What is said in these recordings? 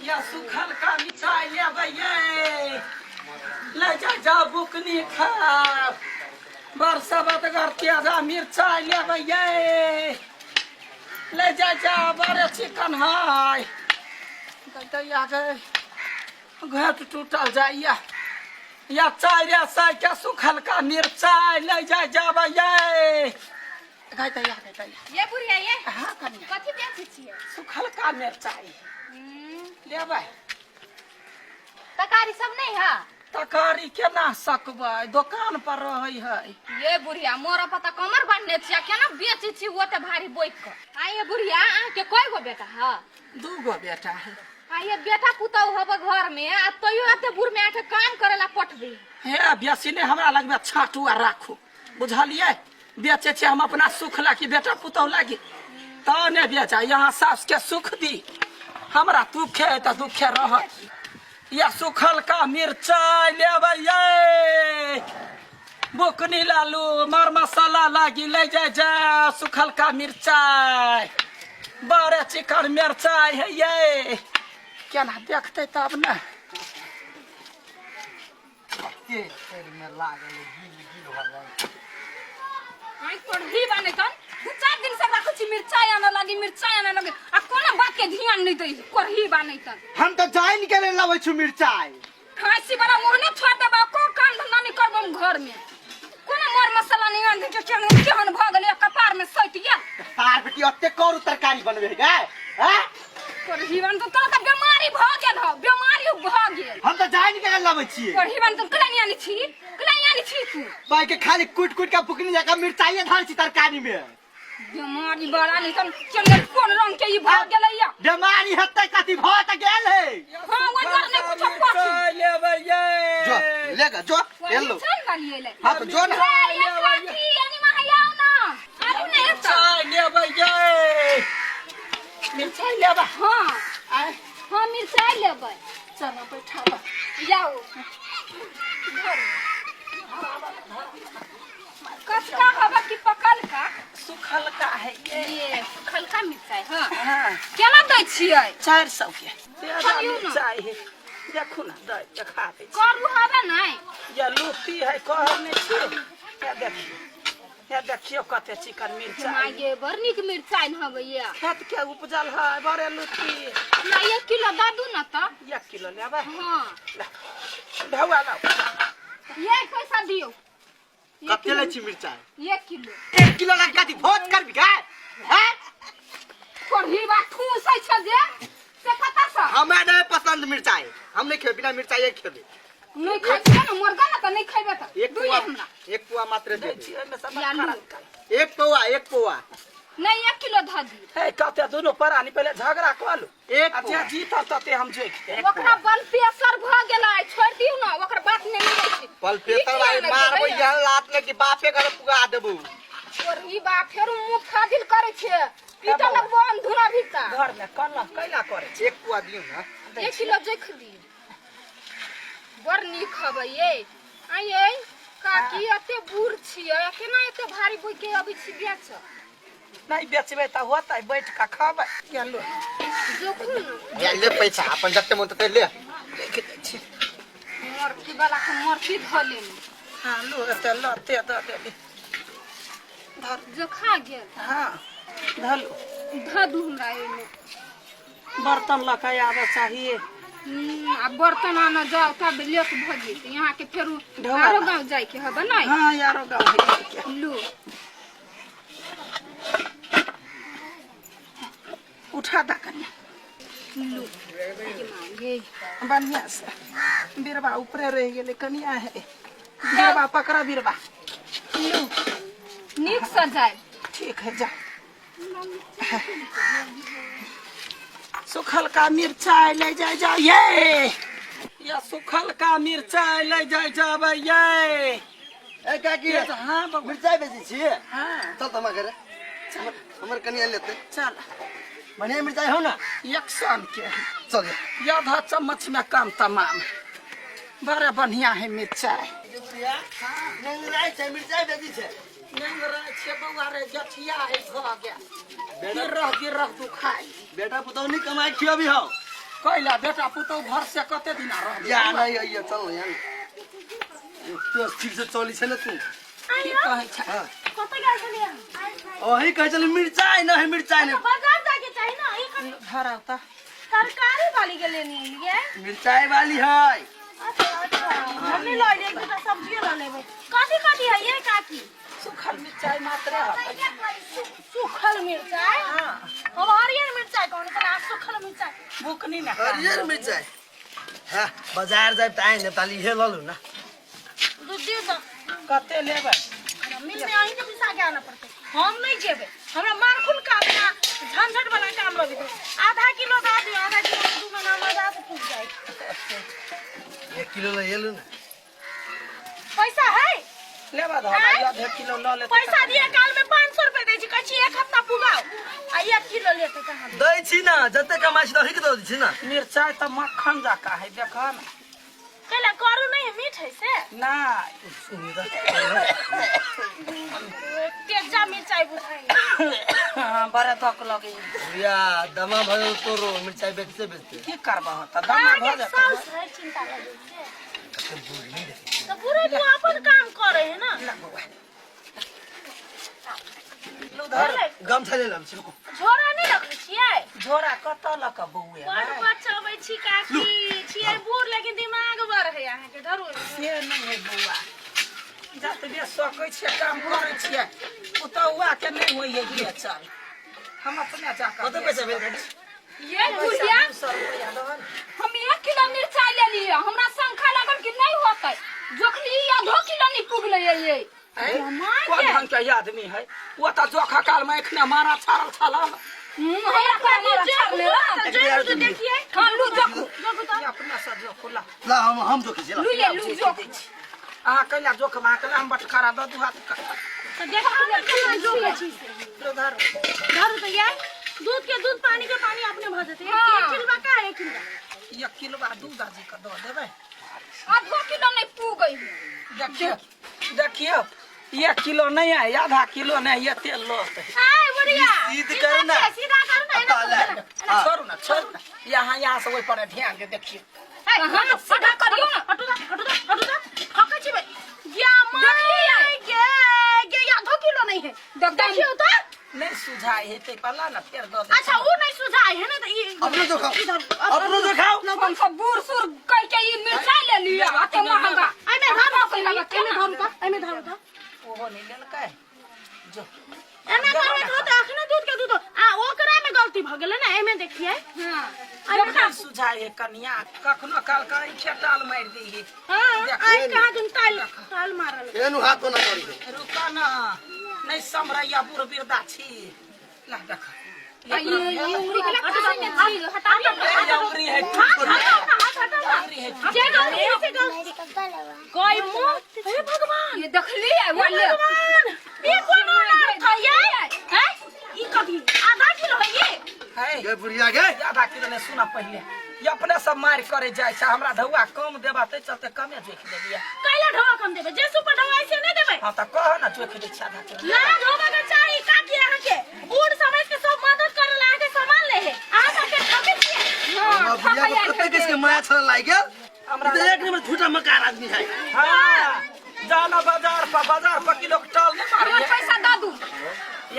या सुखल का मिठाई लेबै ये ले जा जा बुकनी खा बरसा बदगर तेजा मिरचाई लेबै ये ले जा जा बड़े चिकन है दैया गे घेट टूटल जाइया या चारि सौ के सुखल का मिरचाई ले जा जाबै ये गाय दैया गे दैया ये बुढ़िया ये हाँ कनिया कथी बेचै छियै सुखल का मिरचाई लेबै तरकारी सब नहीं है तरकारी केना सकबै दोकान पर रहै है ये बुढ़िया मोर पता कमर बांधने छियै केना बेचै छी ओते भारी बोइक के आ ये बुढ़िया अहाँ के कय गो बेटा है दू गो बेटा है आ ये बेटा पुतहु हब घर में आ तैयो एते बूढ़ में आके काम करेला पठबे हे बेसी नहि हमरा लगबै छाँटू आ राखू बुझलियै बेचै छियै हम अपना सुख लागी बेटा पुतहु लागी तऽ नहि बेचा यहाँ सास के सुख दी हमरा दुखे है तऽ दुखे रहत या सुखल का मिरचाई लेबै ये बुकनी लालू मर मसाला लागी ले जाय जा सुखल का मिरचाई बड़े चिकन मिरचाई है ये केना देखते तब ने के पैर में लागल गिल गिल भऽ गेल आई पढ़ी बने तन दू चार दिन से राखै छी मिरचाई आने लगी मिरचाई आने लगी आ कोनो बात के ध्यान नहीं दै करही बने तन हम तऽ जानि के नहि लबै छु मिरचाई खांसी वाला ओहने छोड़ देबा को काम धंधा नहीं करबो हम घर में कोनो मर मसाला नहीं आन के केहन केहन भऽ गेलै कपार में सटि गेल तार बेटी ओते करू तरकारी बनबे गए हैं करही बन तो तोरा तऽ बीमारी भऽ गेल हौ बीमारी भऽ गेल हम तऽ जानि के नहि लबै छियै करही बन तो कला नहीं आनै छी कला नहीं आनै छी तू भाई के खाली कूट कूट के फुकनी जका मिरचाई धार छी तरकारी में बीमारी बड़ा नहीं तन चंदन कोन रंग के ई भऽ गेलै या बीमारी हेतै कथी भऽ तऽ गेल है हां ओइ पर नहीं कुछो पची लेबै ये जो ले गा जो एलो चल वाली एलै हां तो जो ना ए, ये काकी यानी महायाओ ना आरू ने एतऽ मिरचाई लेबै ये मिरचाई लेबै हां आय हां मिरचाई लेबै चलो बैठाबा जाओ कचका हवा कि पकल का सुखल का है ये ये सुखलका मिरचाई हाँ हाँ केना दै छियै 400 के तेजा खाइयौ ना। मिरचाई है देखू ना दै देखा दै छी। करू हवा नहि ये लुत्ती है कहै नहि छी ये देखियौ ये देखियौ कते चिकन मिरचाई माये बड़ नीक मिरचाई हवे ये खेत के उपजल है बड़े लुत्ती हमरा एक किलो दऽ दू ने तऽ एक किलो लेबै हाँ ला ढौआ लाउ ये पैसा दियौ एक कते लै किलो छी मिरचाई एक किलो एक किलो लगा कथी भोज करबी गए हैं कोढ़ी बा ठूसै छै जे से कतऽ सँ हमरा नहीं पसंद मिरचाई हम नहीं खेबे बिना मिरचाई खेबे नहि खाइ छियै ने मुर्गा ने तऽ नहि खैबे तऽ एक दुइये पौआ हमरा एक पौआ मात्र दै दे छी ओहिमे से या मखाना लू। निकाल एक पौआ एक पौआ नहि एक किलो धऽ दियौ हे कते दुनू प्राणी पहिले झगड़ा कऽ लू एक आ जे पौआ जीतल तते हम जोखि देब ओकरा बल प्रेशर भऽ गेलै छोड़ि दियौ ने ओकर बात नहि मिलै छै पल पेतर भाई मारबो यहाँ लात में कि बापे घर पुगा देबू और ई बा फेर मुंह फाजिल करै छै पीटा लगबो अंधुरा भीतर घर में कल्ला कैला करे छै एक पौआ दियौ ना एक किलो जोखि दियौ बड़ नीक हबै ये आइ ये काकी एते बूढ़ छियै आ केना एते भारी बोइ के अबै छी बेच नहीं बेचबै तऽ होतै बैठ कऽ खबै गेलो जोखू ने या ले पैसा अपन जते मन तते ले देख दै छी मरती वाला के मरती धऽ लेने हँ लू एते लते दऽ देली धर जोखा गेल हँ धलू धऽ दू हमरा एहिमे बर्तन लऽ कऽ आबऽ चाहिए आ बर्तन आनऽ जाउ तब लेट भऽ जेतै यहाँके फेर ढौआ आरो ला। गाँव जाइके हबे नहि हँ यारो गाँव है जाइके। लू उठा दा कनिया लू के मांगे बढ़िया से बिरबा ऊपरे रह गेलै कनिया है बिरबा पकड़ा बिरबा लू नीक से जाय ठीक है जा सुखल का मिर्चाई ले जाय जाओ ये या सुखल का मिर्चाई ले जाय जाबै ये ए काकी हाँ बबुआ मिरचाई बेचै छियै हाँ चल त हमरा घरे हमर कनिया लेतै चल बढ़िया मिरचाई हो ना एक सन के है। चल आधा चम्मच में काम तमाम बड़ा बढ़िया है मिर्चाई नेंगराइ छै मिरचाई बेचै छै नेंगरा छै बौआ रे जठिया है भऽ गेल गिरह गिरह दुखाइ बेटा पुतहु नहीं कमाई खियाबी हो कैला बेटा पुतहु भर से कते दिना रहबै या नहीं अइया चल ना यहाँ तो ठीक से चली छै ने तू की कहै छै हाँ कतऽ गेल छलियै वही कहै छलै मिरचाइ नहि मिरचाइ नहि बाजार जाके चाही ना एक धराउ तऽ तरकारी वाली के लेने एलियै मिरचाइ वाली है अच्छा अच्छा हमनी लऽ एलियै एक दूटा सब्जियो लऽ लेबै कथी कथी है ये काकी सूखल मिरचाइ मात्रे हतै सूखल मिरचाइ हाँ हम हरियर मिरचाइ कहने छलै अहाँ सूखल मिरचाइ बुकनी ने हरियर मिरचाइ हाँ बाजार जायब तऽ आइ ने ताली इहे लऽ लू ना दूध दियौ तऽ कते लेबै मिल में अहीं के पिसा के आनऽ पड़तै हम नहि जेबै हमरा मारखुन काम ना झंझट वाला काम लगै छै आधा किलो दऽ दियौ आधा किलो में 2 महीना मजा से पुग जाए 1 किलो लऽ लू ना पैसा है लेबा धऽ आँय? आधे किलो लऽ लेतै पैसा दिए काल में 500 रुपए दै छी कहै छी एक हफ्ता पुगाओ आ 1 किलो लेते कहाँ दै छी ना जते कमाइ छी तही के दऽ दै छी ना मिरचाइ तऽ मक्खन जकाँ है देखऽ ने कैला करू नहीं है मीठ है से नहि तेजा मिरचाई बुझाइ बड़ा धक लगै या दमा भऽ तोरो मिरचाइ बेचते बेचते की करबह तऽ दमा भऽ अहाँके जेतै साउस है चिंता करै से तऽ बुढ़े तू अपन काम करे है ना गमछा ले लब छी रुको झोरा नहीं रखै छियै झोरा कतऽ लऽ कऽ बौए बड़ बचबै छी काकी छियै बूढ़ लेकिन दिमाग बड़ है अहाँके धरू से नहि है बौआ जतबे सकै छियै काम करै छियै पुतहुआके नहि होइ है बेचल हम अपने जाकऽ कते पैसा भेल काकी ये बुढ़िया 200 रुपैआ दहन हम 1 किलो मिरचाई लेलियै हमरा शंका लागल कि नहि होतै जोखली आधो किलो नहि पुगलै ये कोन ढंग के आदमी है वो तऽ जोखा काल में एखने मारा छाड़ल छल हमरा कोई मारा छाड़ले रह। देखिए हाँ लू जोखू ई अपना से जोखू ला ला हम जोखै छी ला लू ये लू जोखू अहाँ कैला जोख अहाँ कैला हम बटखारा दऽ दू हाथ का तऽ देखू ने केना जोखै छी से लो धरू धरू तऽ ये दूध के दूध पानी के पानी अपने भऽ जेतै एक हाँ। एक किलो का 1 किलो 1 किलो दूध दाजी के दऽ देबै आधो किलो नहि पुगै देखियौ देखियौ 1 किलो नहीं है आधा किलो नहीं है तेल लौत आय बुढ़िया सीध करू ना। सीधा करू ना एना अतः ले। करू ना। हाँ। छोड़ू ना छोड़ू ना यहाँ यहाँ से ओहि पर ध्यान के देखियौ कहाँ सीधा करियौ ना हटू दा हटू दा हटू दा ठकै छी बे या देखलियै? गे गे आधो किलो नहीं है देखियौ तऽ नहीं सुझाय है ते पला ना फेर दऽ दे अच्छा उ नहीं सुझाय है ना तऽ ई अपनो जोखाओ इधर अपनो जोखाओ हम सब बूढ़ सूढ़ कह के ई मिरचाई ले लिया अते महंगा एमे धरू एमे धरू तऽ एमे धरू तऽ ओहो नहीं लेलकै जो एना करबै तऽ होतै अखने दूध के दूध आ ओकरा में गलती भऽ गेलै ने एमे देखियै हाँ एमे नहीं सुझाय है कनिया कखनो काल का खेटाल मारि दी है हां आइ कहाँ दिन ताल ताल मारल एनु हाथ ओना करी दे रुका ना नहीं समरैया बूढ़ बिरदा छी ला देख आ ई उंगली के खाई में छी हटा ए, उंगली है हाथ हटाओ ना हाथ हटाओ ना उंगली है जे गलती है से गलती कोई मुंह हे भगवान ये देखलियै हे वो ले भगवान ई कोन अर्थ है ये हैं ई कथी आधा किलो है ये है गे बुढ़िया गे आधा किलो नहीं सुना पहिले ये अपने सब मारि करे जाइ छै हमरा ढौआ कम देबा तै चलते कमे जोखि देलियै कैला ढोआ कम देबै जे सुपर ढोआ ऐसे नहीं देबै हाँ तऽ कह ना जोखि दै छी आधा किलो लाज होबे के चाही काकी अहाँ के बूढ़ समझ के सब मदद करे ला अहाँ के सामान ले है अहाँ सबके ठकै छियै हमरा बुढ़िया के कते किस के माया छल लागि गेल हमरा ई तऽ एक नंबर झूठा मकार आदमी है हाँ जाना बाजार पर बाजार पर किलो के टाल नहीं हमर मारिए पैसा दऽ दू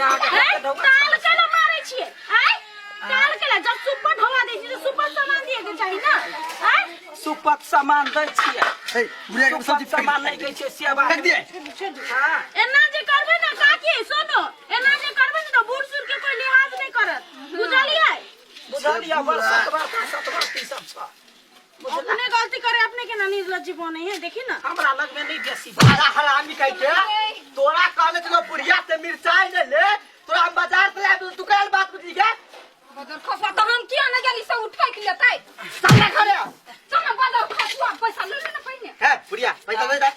यहाँ के हैं? ढौआ ताल केला मारै छियै आय ताल केला जब सुपर ढोआ दै छियै तऽ सुपर सामान दिए के चाही ना आय सुपत सामान दै छियै हे बुढ़िया के सुपत सब्जी फेंक सामान नहीं दै छियै सेवा फेंक दिए हाँ एना जे करबै ना काकी सुनो एना जे करबै ना तऽ बूढ़ सूढ़ के कोई लिहाज नहीं करत बुझलियै बुझलियै बड़ सतबर सतबर ई सब छ अपने गलती करे अपने के ना निर्लज्ज बने है देखी ना हमरा लग में नहीं बेसी सारा हरामी कह के तोरा कहले छलो बुढ़िया से मिरचाई ले ले तोरा हम बाजार से लाए दुकान बात बुझी के बदर खसुआ तऽ हम किया ने गेली से उठै के लेतै साला खड़े चल ना बदर खसुआ पैसा ले ले ना पहिने हे बुढ़िया पैसा दे दे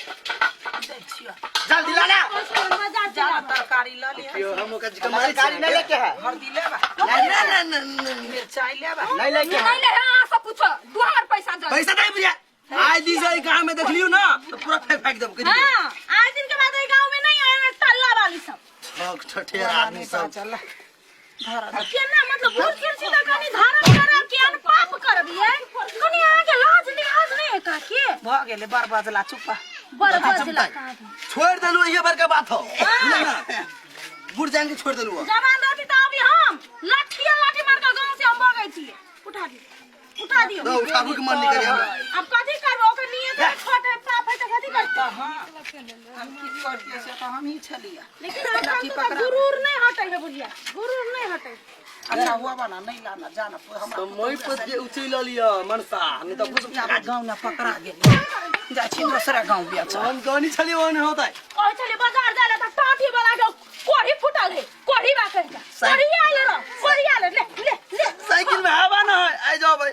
दै छियै जल्दी ला ना मजा जा तरकारी लऽ लिह यो हम ओकर जी कमाई तरकारी नहीं लेके है हल्दी लेबा ना ना ना ना मिरचाई लेबा नहीं लेके है नहीं ले अहाँ सब कुछ दू हमर पैसा दे पैसा दे बुढ़िया आज दी से गांव में देख लियो ना तो पूरा फेंक फेंक देब कहि हाँ आज दिन के बाद एहि गांव में नहीं आए तल्ला वाली सब ठक ठठेर आदमी सब चल धर केना मतलब बूढ़ सूढ़ छी तऽ कनि धर्म करब कि अनपाप करब ये गेलै बड़ बजला चुप बड़ बजला कहाँ छोड़ देलू ये बड़का बात हो बुढ़ जान के छोड़ देलू जवान रहती तऽ अभी हम लाठिया लाठी मार के गाँव से हम भगै छियै उठा दियौ उठा दियौ ना उठाबू के मन नहीं करे हमरा आब कथी करबै ओकर नियत में छोट है पाप है तऽ कथी करतै तऽ हाँ हम की करतियै से तऽ हमही छलियै लेकिन एखन लाठी तऽ पकड़ा गुरूर नहि हटै है बुढ़िया गुरूर नहि हटै अच्छा हुआ बना नहीं लाना जाना हमरा समय पर जे उचैल लिया मनसा नहीं तो कुछ जाबे गाँव न पकड़ा गेल जाइ छी दोसरा गाँव बेच हम जानी छली ओहन होतै कहै छलियै बाजार जाय लए तऽ टाटी वाला के कोढ़ी फुटल है कोढ़ी बा कहि के कोढ़ी आयल रह कोढ़ी आयल ले ले ले साइकिल में हवा ना है आ जाओ भाई।